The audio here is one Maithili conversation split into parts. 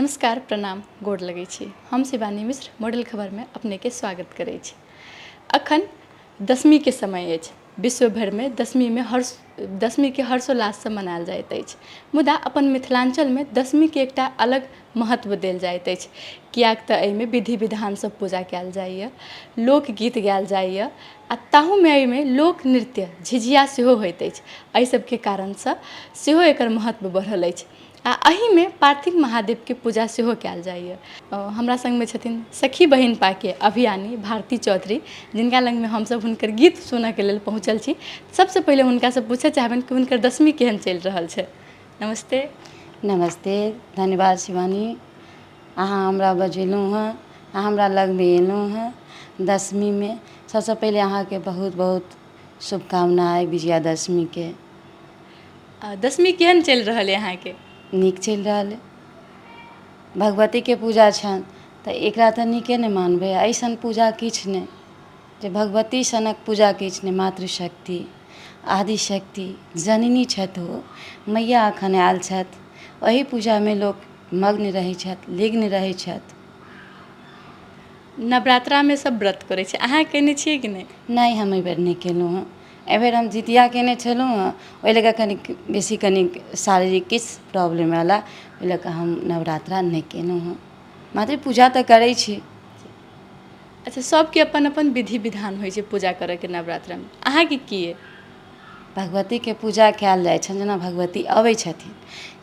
नमस्कार, प्रणाम, गोड़ लगै छी। हम शिवानी मिश्र मॉडल खबरमे अपनेके स्वागत करै छी। अखन दशमीके समय अछि। विश्व भरिमे दशमीमे हर्ष दशमीके हर्षोल्लाससँ मनायल जाइत अछि, मुदा अपन मिथिलाञ्चलमे दशमीके एकटा अलग महत्व देल जाइत अछि, किएक तऽ एहिमे विधि विधानसँ पूजा कयल जाइए, लोकगीत गायल जाइए आ ताहूमे एहिमे लोक नृत्य झिझिया सेहो होइत अछि। एहि सबके कारणसँ सेहो एकर महत्व बढ़ल अछि आ एहिमे पार्थिव महादेवके पूजा सेहो कयल जाइए। हमरा सङ्गमे छथिन सखी बहिनपाके अभियानी भारती चौधरी, जिनका लगमे हमसभ हुनकर गीत सुनऽके लेल पहुँचल छी। सबसँ पहिले हुनकासँ पूछऽ चाहबनि कि हुनकर दशमी केहन चलि रहल छै। नमस्ते। नमस्ते, धन्यवाद शिवानी, अहाँ हमरा बजेलहुँ हँ, अहाँ हमरा लगमे एलहुँ हँ। दशमीमे सबसँ पहिले अहाँके बहुत बहुत शुभकामना अइ विजयादशमीके। दशमी केहन चलि रहल अइ अहाँके? नीक चलि रहल अइ। भगवतीके पूजा छनि तऽ एकरा तऽ नीके ने मानबै। अइसन पूजा किछु नहि जे भगवती सनक पूजा किछु नहि। मातृशक्ति आदिशक्ति जननी छथि, ओ मैया एखन आयल छथि। ओहि पूजामे लोक मग्न रहै छथि, लीन रहै छथि। नवरात्रामे सब व्रत करै छै, अहाँ केने छियै कि नहि? नहि, हम एहिबेर नहि केलहुँ हँ। एहिबेर हम जितिया केने छलहुँ हँ, ओहि लऽ कऽ कनिक बेसी कनिक शारीरिक किछु प्रॉब्लम आयल ओहि लऽ कऽ हम नवरात्रा नहि केलहुँ हँ। मात्र पूजा तऽ करै छी। अच्छा, सबके अपन अपन विधि विधान होइ छै पूजा करैके नवरात्रामे, अहाँके की अइ? भगवतीके पूजा कयल जाइ छनि, जेना भगवती अबै छथिन,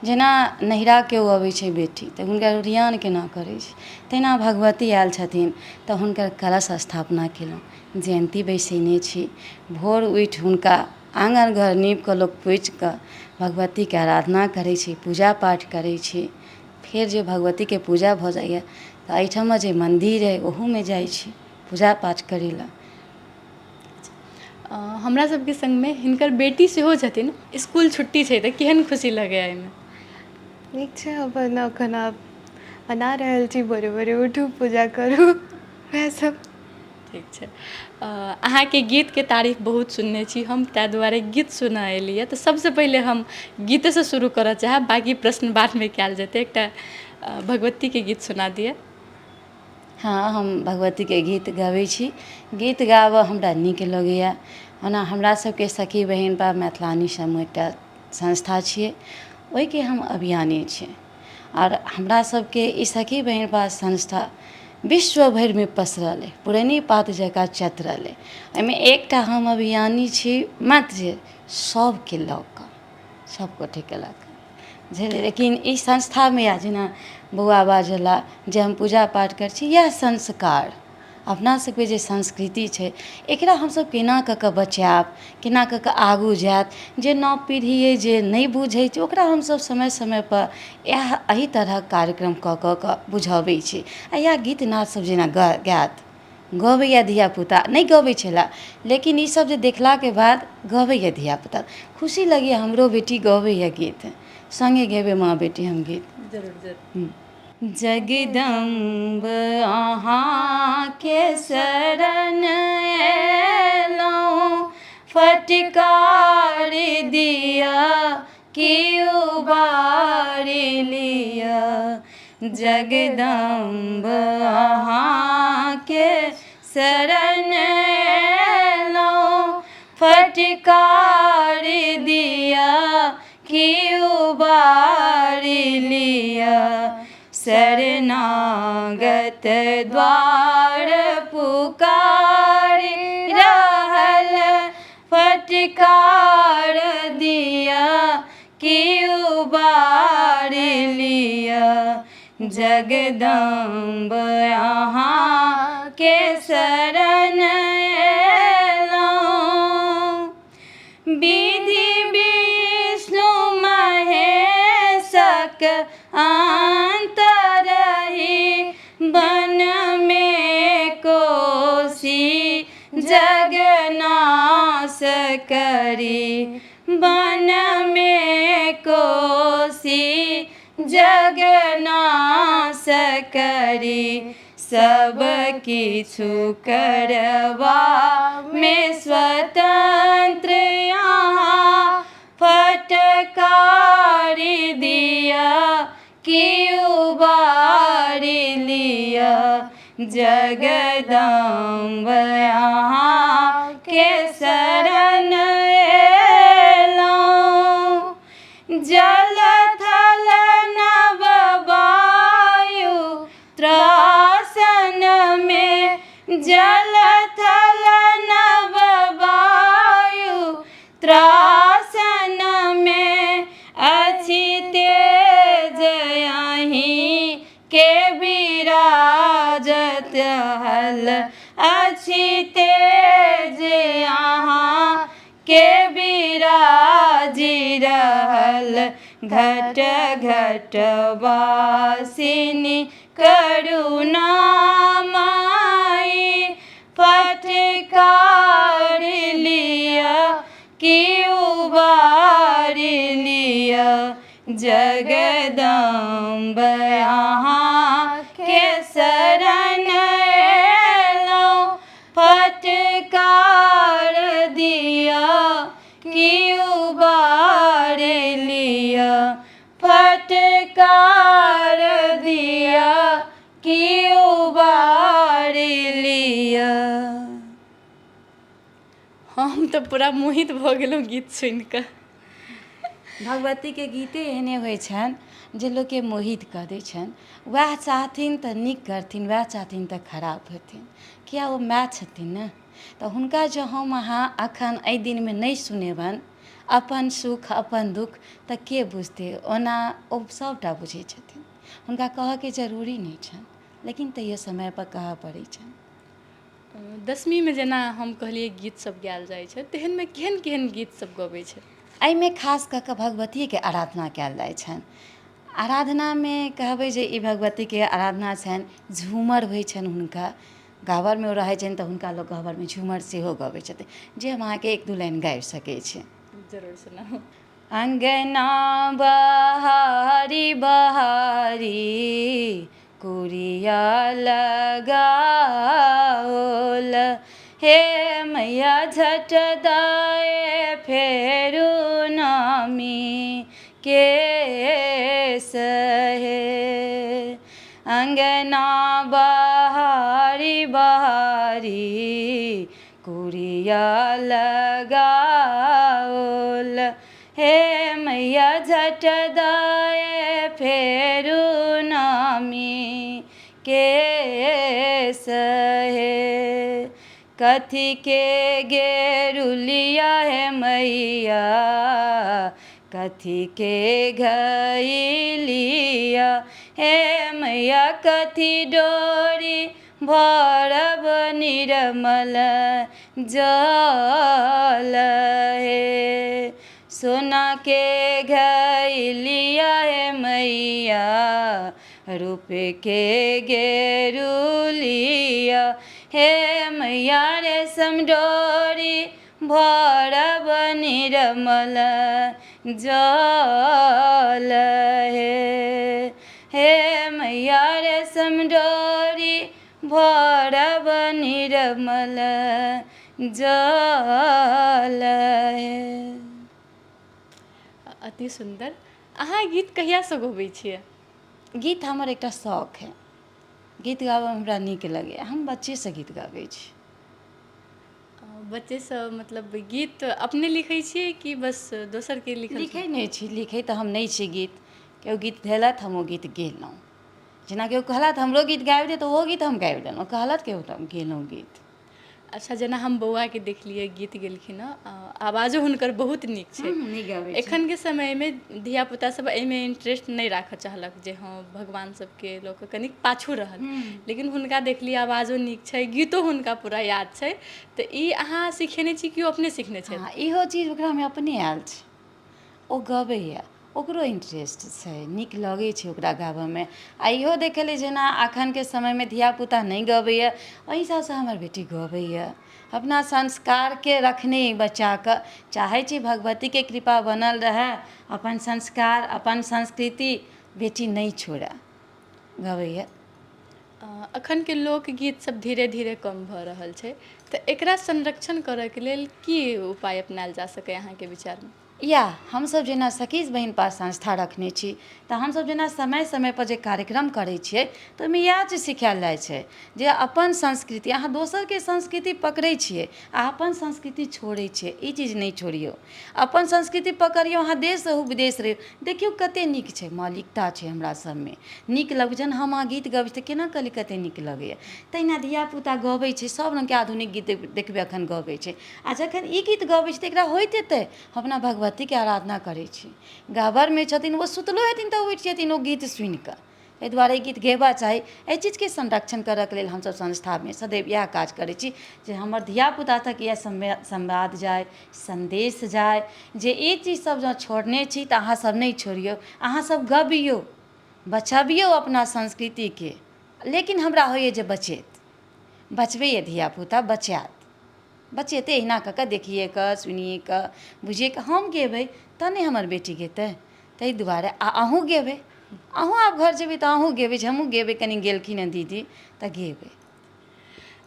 जेना नैहरा केओ अबै छै बेटी तऽ हुनकर ओरियान केना करै छै, तहिना भगवती आयल छथिन तऽ हुनकर कलश स्थापना केलहुँ, जयन्ती बैसेने छी। भोर उठि हुनका आङ्गन घर नीप कऽ लोक पोछि कऽ भगवतीके आराधना करै छी, पूजा पाठ करै छी। फेर जे भगवतीके पूजा भऽ जाइए तऽ एहिठाम जे मन्दिर अइ ओहूमे जाइ छी पूजा पाठ करै लए। हमरा सबके सङ्गमे हिनकर बेटी सेहो छथिन। इसकुल छुट्टी छै तऽ केहन खुशी लगैए एहिमे? नीक छै। अपन एखन आब मना रहल छी, भोरे भोरे उठू, पूजा करू, वएह सब। ठीक छै। अहाँके गीतके तारीफ बहुत सुनने छी हम, ताहि दुआरे गीत सुनऽ एलियै तऽ सबसँ पहिले हम गीतेसँ शुरू करऽ चाहब, बाँकी प्रश्न बादमे कयल जेतै। एकटा भगवतीके गीत सुना दिअ। हँ, हम भगवतीके गीत गबै छी। गीत गाबऽ हमरा नीक लगैए। ओना हमरा सबके सखी बहिनपा मैथिलानी समूह एकटा संस्था छियै, ओहिके हम अभियानी छी। आओर हमरा सबके ई सखी बहिनपा संस्था विश्व भरिमे पसरल अइ, पुरैनी पात जकाँ चतरल अइ। एहिमे एकटा हम अभियानी छी मात्र सबके लऽ कऽ, सब गोटेके लऽ कऽ, बुझलियै। लेकिन ई संस्थामे जेना बौआ बाजला जे हम पूजा पाठ करै छी, इएह संस्कार अपना सबके जे संस्कृति छै, एकरा हमसब केना कऽ कऽ बचायब, केना कऽ कऽ आगू जायत। जे नव पीढ़ी अइ जे नहि बुझै छै, ओकरा हमसब समय समयपर इएह एहि तरहक कार्यक्रम कऽ कऽ कऽ बुझबै छी। आओर इएह गीत नाद सब जेना गायत गबैए धियापुता, नहि गबै छलए, लेकिन ईसब जे देखलाके बाद गबैए धियापुता, खुशी लगैए। हमरो बेटी गबैए गीत, सङ्गे गेबै माँ बेटी हम गीत। जरूर जरूर। जगदम्ब अहाँके शरण एलहुँ, फटकार दिअ कि उबारि लिअ। जगदम्ब अहाँके शरण एलहुँ, फटकार दिअ कि उबारि लिअ। शरणागत द्वार पुकारि रहल, फटकार दिअ कि उबारि लिअ। जगदम्ब अहाँके शरण एलहुँ। विधि विष्णु महेशक अन्तरहि वनमे कोशी जगनाश करी, वनमे कोशी जगनाश करी। सब किछु करबामे स्वतंत्र अहाँ, फटकार दिअ कि उबारि जगदम्ब अहाँके शरण एलहुँ। जल थल नभ वायु त्रासन मे, जल थल नभ वायु त्रासन मे, अछि तेज अहीं के विराजत हल, अछि तेज अहाँ के विराजि रहल। घट घट वासिनी करुणा माई, फटकार लिया कि उबार लिया। जगदम्ब अहाँके शरण एलहुँ, फटकार दिया कि उबार लिया, फटकार दिया कि उबार लिया। हम तऽ पूरा मोहित भऽ गेलहुँ गीत सुनि कऽ। भगवतीके गीते एहने होइ छनि जे लोकके मोहित कऽ दै छनि। वएह चाहथिन तऽ नीक करथिन, वएह चाहथिन तऽ खराब हेथिन, किया ओ माय छथिन ने। तऽ हुनका जँ हम अहाँ एखन एहि दिनमे नहि सुनेबनि अपन सुख अपन दुःख, तऽ के बुझतै? ओना ओ सभटा बुझै छथिन, हुनका कहऽके जरूरी नहि छनि, लेकिन तैयो समयपर कहऽ पड़ै छनि। दशमीमे जेना हम कहलियै गीत सब गायल जाइ छै, तेहनमे केहन केहन गीत सब गबै छै? एहिमे खास कऽ कऽ भगवतीके आराधना कयल जाइ छनि। आराधनामे कहबै जे ई भगवतीके आराधना छनि। झूमर होइ छनि हुनका, गहबरमे ओ रहै छनि तऽ हुनका लोक गहबरमे झूमर सेहो गबै छथिन, जे हम अहाँके एक दू लाइन गाबि सकै छी। जरूर सुनाउ। अङ्गना बहारी बहारी कुरिया लगाओल, हे मैया झट दाए फेरू नामी केस हे। अङ्गना बहारी बहारी कुरिया लगाओल, हे मैया झट दाए फेरू नामी केस हे। कथी के गेरुलिया हे मैया, कथी के घैलिया, हे मैया कथी डोरी भरब निर्मल जल हे। सोना के घैलिया हे मैया, रूप के गेरुलिया, हे मैया रेशम डोरी भरब निर्मल जल हे। हे मैया रेशम डोरी भरब निर्मल जल हे। अति सुन्दर। अहाँ गीत कहियासँ गबै छियै? गीत हमर एकटा शौक है। गीत गाबऽमे हमरा नीक लगैए, हम बच्चेसँ गीत गाबै छी। बच्चेसँ मतलब गीत अपने लिखै छियै कि बस दोसरके लिखल? लिखै नहि छी, लिखै तऽ हम नहि छी गीत। केओ गीत धेलथि, हम ओ गीत गेलहुँ। जेना केओ कहलथि हमरो गीत गाबि दे, तऽ ओहो गीत हम गाबि देलहुँ। कहलथि केओ तऽ हम गेलहुँ गीत। अच्छा, जेना हम बौआके देखलियै गीत गेलखिन हँ, आवाजो हुनकर बहुत नीक छै। नीक गाबै छै। एखनके समयमे धियापुता सब एहिमे इंटरेस्ट नहि राखऽ चाहलक जे हँ भगवान सबके लऽ कऽ कनिक पाछू रहल, लेकिन हुनका देखलियै आवाजो नीक छै, गीतो हुनका पूरा याद छै। तऽ ई अहाँ सिखेने छी कि ओ अपने सिखने छै? हँ, इहो चीज ओकरामे अपने आयल छै। ओ गबैए, ओकरो इंटरेस्ट छै, नीक लगै छै ओकरा गाबऽमे। आ इहो देखलियै जेना एखनके समयमे धियापुता नहि गबैए, ओहि हिसाबसँ हमर बेटी गबैए। अपना संस्कारके रखने बच्चाके चाहै छी भगवतीके कृपा बनल रहै, अपन संस्कार अपन संस्कृति बेटी नहि छोड़ै, गबैए। एखनके लोकगीत सब धीरे धीरे कम भऽ रहल छै, तऽ एकरा संरक्षण करऽके लेल की उपाय अपनायल जा सकैए अहाँके विचारमे? इएह हमसभ जेना सखी बहिनपा संस्था रखने छी, तऽ हमसभ जेना समय समयपर जे कार्यक्रम करै छियै, तऽ ओहिमे इएह चीज सिखायल जाइ छै जे अपन संस्कृति, अहाँ दोसरके संस्कृति पकड़ै छियै आ अपन संस्कृति छोड़ै छियै, ई चीज नहि छोड़ियौ। अपन संस्कृति पकड़ियौ। अहाँ देश रहू, विदेश रहियौ, देखियौ कते नीक छै, मौलिकता छै हमरा सभमे। नीक लगै जहन हम अहाँ गीत गबै छी तऽ केना कहलियै, कते नीक लगैए। तहिना धियापुता गबै छै, सभ रङ्गके आधुनिक गीत देखबै एखन गबै छै, आ जखन ई गीत गबै छै तऽ एकरा होइत हेतै, हम अपना भगवतीके आराधना करै छी। गहबरमे छथिन ओ, सुतलो हेथिन तऽ उठि जेथिन ओ गीत सुनिकऽ। एहि दुआरे ई गीत गेबाक चाही। एहि चीजके संरक्षण करऽके लेल हमसब संस्थामे सदैव इएह काज करै छी जे हमर धियापुता तक इएह संवाद जाइ, सन्देश जाइ जे ई चीज सब जँ छोड़ने छी तऽ अहाँ सब नहि छोड़ियौ, अहाँ सब गबियौ, बचबियौ अपना संस्कृतिके। लेकिन हमरा होइए जे बचेत, बचबैए धियापुता, बचायत, बचेतै। एहिना कऽ कऽ देखिए कऽ, सुनिए कऽ, बुझिए कऽ। हम गेबै तहने हमर बेटी गेतै, ताहि दुआरे। आ अहूँ गेबै, अहूँ आब घर जेबै तऽ अहूँ गेबै जे हमहूँ गेबै। कनि गेलखिन हँ दीदी तऽ गेबै।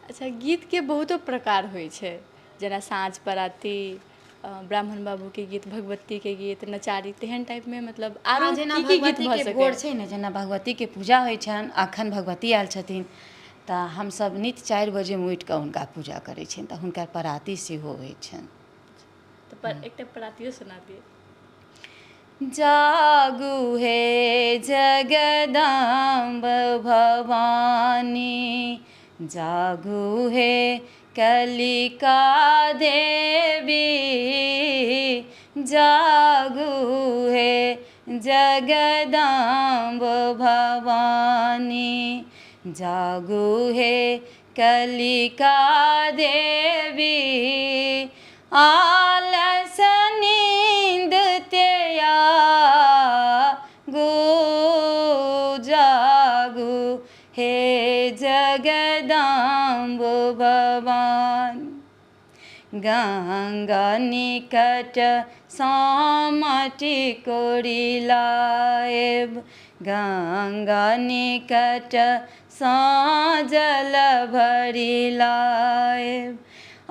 अच्छा, गीतके बहुतो प्रकार होइ छै, जेना साँझ पराती, ब्राह्मण बाबूके गीत, भगवतीके गीत, नचारी, तेहन टाइपमे, मतलब आरो जेना की की गीत भऽ भगवतीके भोर सकैए? छै ने, जेना भगवतीके पूजा होइ छनि, अखन भगवती आयल छथिन, तऽ हमसब नित्य 4 बजेमे उठिकऽ हुनका पूजा करै छियनि, तऽ हुनकर पराती सेहो होइ छनि। तऽ एकटा परातियो सुना दिअ। जागू हे जगदम्ब भवानी, जागू हे कलिका देवी, जागू हे जगदम्ब भवानी, जागू हे कलिका देवी। आलस नींद त्यागू, जागू हे जगदम्ब भवानी। गंगा निकट सँ माटि कोरि लाएब, गंगा निकट सँ जल भरि लाएब,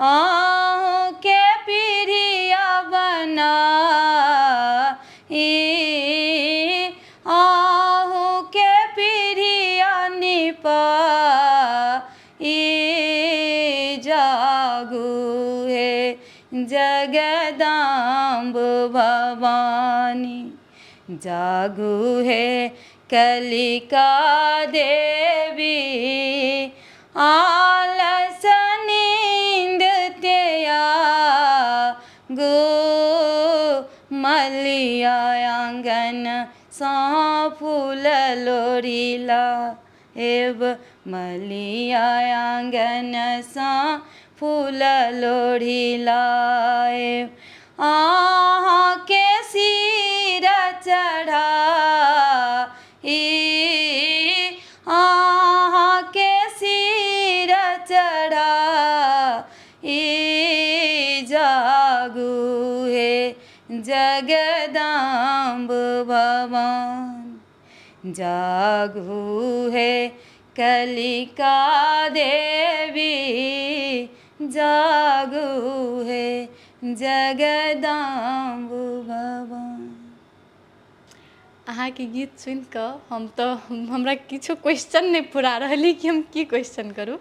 अहूँके पीढ़िया बनाई, अहूँके पीढ़िया निपाई। जागू हे जगदम्ब भवानी, जागू हे कलिका देवी। आलस नींद त्यागू, मलिया आंगन सँ फूल लोढ़ी लाएब, मलिया आंगन सँ फूल लोढ़ी लाएब, अहाँके सिर चढ़ाई, अहाँके सिर चढ़ाई। जागू हे जगदम्ब भवानी, जागू हे कलिका देवी, जागू हे जगदम्ब भवानी। अहाँके गीत सुनि कऽ हम तऽ हमरा किछो क्वेश्चन नहि फुरा रहल कि हम की क्वेश्चन करू,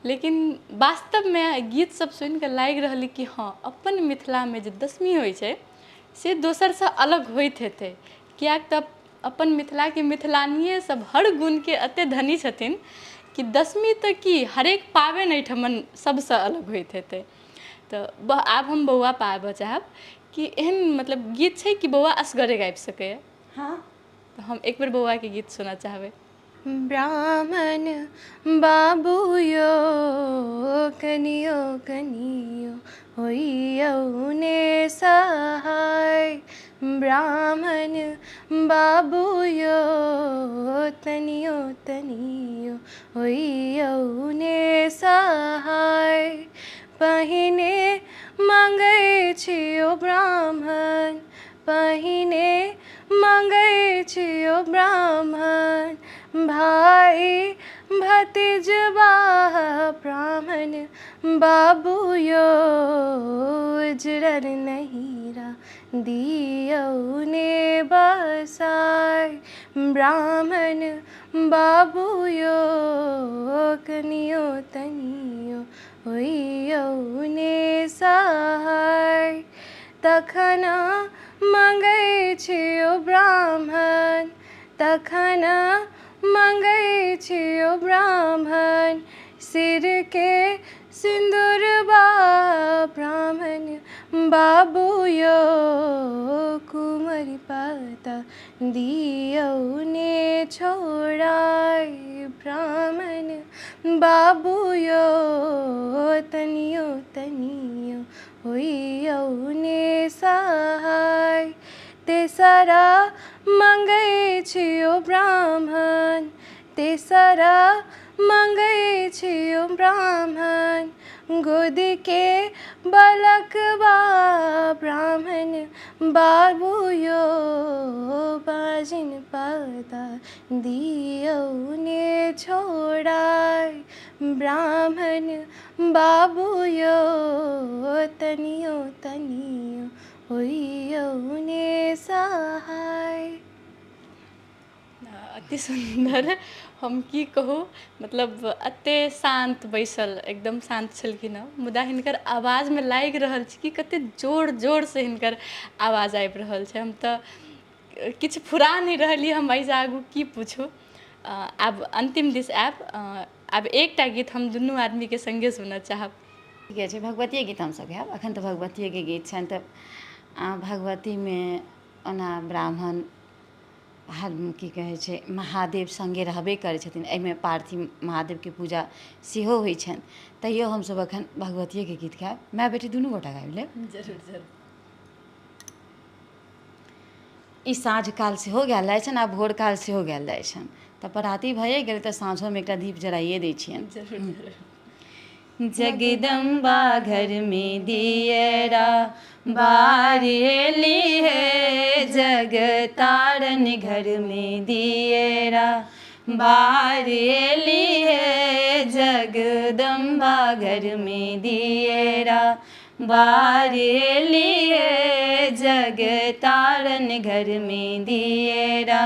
लेकिन वास्तवमे गीत सब सुनि कऽ लागि रहल कि हँ, अपन मिथिलामे जे दशमी होइ छै से दोसरसँ अलग होइत हेतै, किएक तऽ अपन मिथिलाके मिथिलानिये सब हर गुणके एते धनी छथिन कि दशमी तऽ की, हरेक पाबनि एहिठमन सबसँ अलग होइत हेतै। तऽ आब हम बौआ पाबऽ चाहब कि एहन मतलब गीत छै कि बौआ असगरे गाबि सकैए? हँ। तऽ हम एक बेर बौआके गीत सुनऽ चाहबै। ब्राह्मण बाबू यौ कनियो, कनियो होइयौ ने सहाय। ब्राह्मण बाबू यौ तनियो, तनियो होइयौ ने सहाय। पहिने मांगै छियौ ब्राह्मण, पहिने मांगै छियौ ब्राह्मण भाइ भतीजबा। ब्राह्मण बाबू यौ उजड़ल नहिरा। दियौ ने बसाय। ब्राह्मण बाबू यौ कनियो तनियो होइयौ ने सहाय। तखन मङ्गै छियौ ब्राह्मण, तखन मङ्गै छियौ ब्राह्मण सिरके सिन्दुरबा। ब्राह्मण बाबू यौ कुमरि पाता दियौ ने छोड़ाय। ब्राह्मण बाबू यौ तनियो तनियो होइयौ ने सहाय। तेसरा मङ्गै छियौ ब्राह्मण, तेसरा मङ्गै छियौ ब्राह्मण गोदके बलकबा। ब्राह्मण बाबू यौ बाजिन पाता दियौ ने छोड़ाय। ब्राह्मण बाबू यौ तनियो तनियो होइयौ ने सहाय। अति सुन्दर, हम की कहू, मतलब एते शान्त बैसल, एकदम शान्त छलखिन हँ, मुदा हिनकर आवाजमे लागि रहल छै कि कते जोर जोरसँ हिनकर आवाज आबि रहल छै। हम तऽ किछु फुरा नहि रहल यऽ हम एहिसँ आगू की पूछू। आब अन्तिम दिस आयब, आब एकटा गीत हम दुनू आदमीके सङ्गे सुनऽ चाहब। ठीके छै, भगवतिये गीत हमसभ गायब। एखन तऽ भगवतियेके गीत छनि, तऽ भगवतीमे ओना ब्राह्मण हर की कहै छै, महादेव सङ्गे रहबे करै छथिन। एहिमे पार्थिव महादेवके पूजा सेहो होइ छनि, तैयो हमसभ एखन भगवतियेके गीत गायब। माय बेटी दुनू गोटा गाबि लेब। जरूर जरूर। ई साँझ काल सेहो गायल जाइ छनि आ भोर काल सेहो गायल जाइ छनि। तऽ पराती भइए गेल तऽ साँझोमे एकटा दीप जराइए दै छियनि। जरूर जरूर। जगदम्बा घर में दियरा बारेली है, जगतारन घर में दियरा बारेली है, जगदम्बा घर में दियरा बारेली है, जगतारन घर में दियरा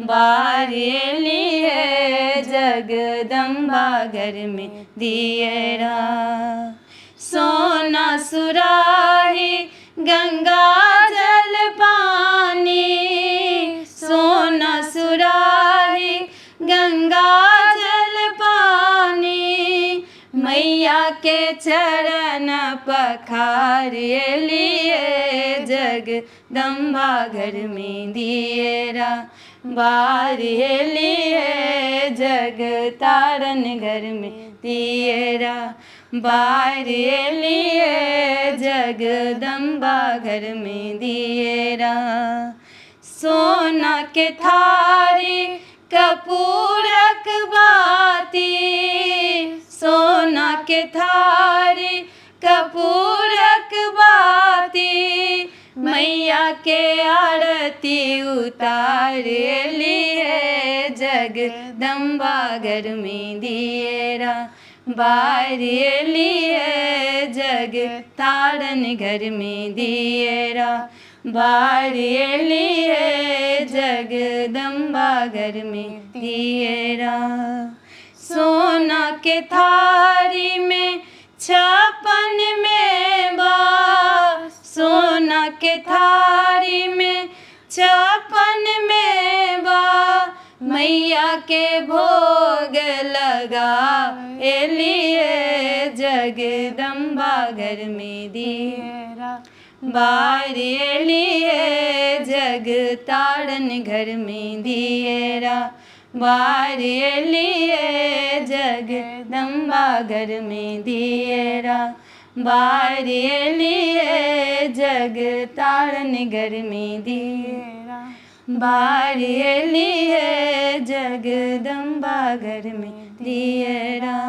बारेली है, जगदम्बा घर में दियरा। सोना सुराही गंगा जल पानी, सोना सुराही गंगा जल पानी, मैया के चरण पखार लिए, जगदम्बा घर में दियरा बार लिए, जगतारन घर में दियरा बार लिए, जगदम्बा घर में दियरा। सोना के थारी कपूरक बाती, सोना के थारी कपूरक बाती, मैया के आरती उतार लिए, जगदम्बा घर में दियरा बार लिए, जगतारन घर में दियरा बार लिए, जगदम्बा घर में दियरा। सोना के थारी में छापन में बा, सोना के थारी में छापन में बा, मैया के भोग लगा एलिए, जगदम्बा घर में दियरा बार एलिए, जगतारन घर में दियरा बार एलिए, जगदम्बा घर में दियरा बार एलिए, जगतारन घर में दियरा बार एलिए, जगदम्बा घर में दियरा।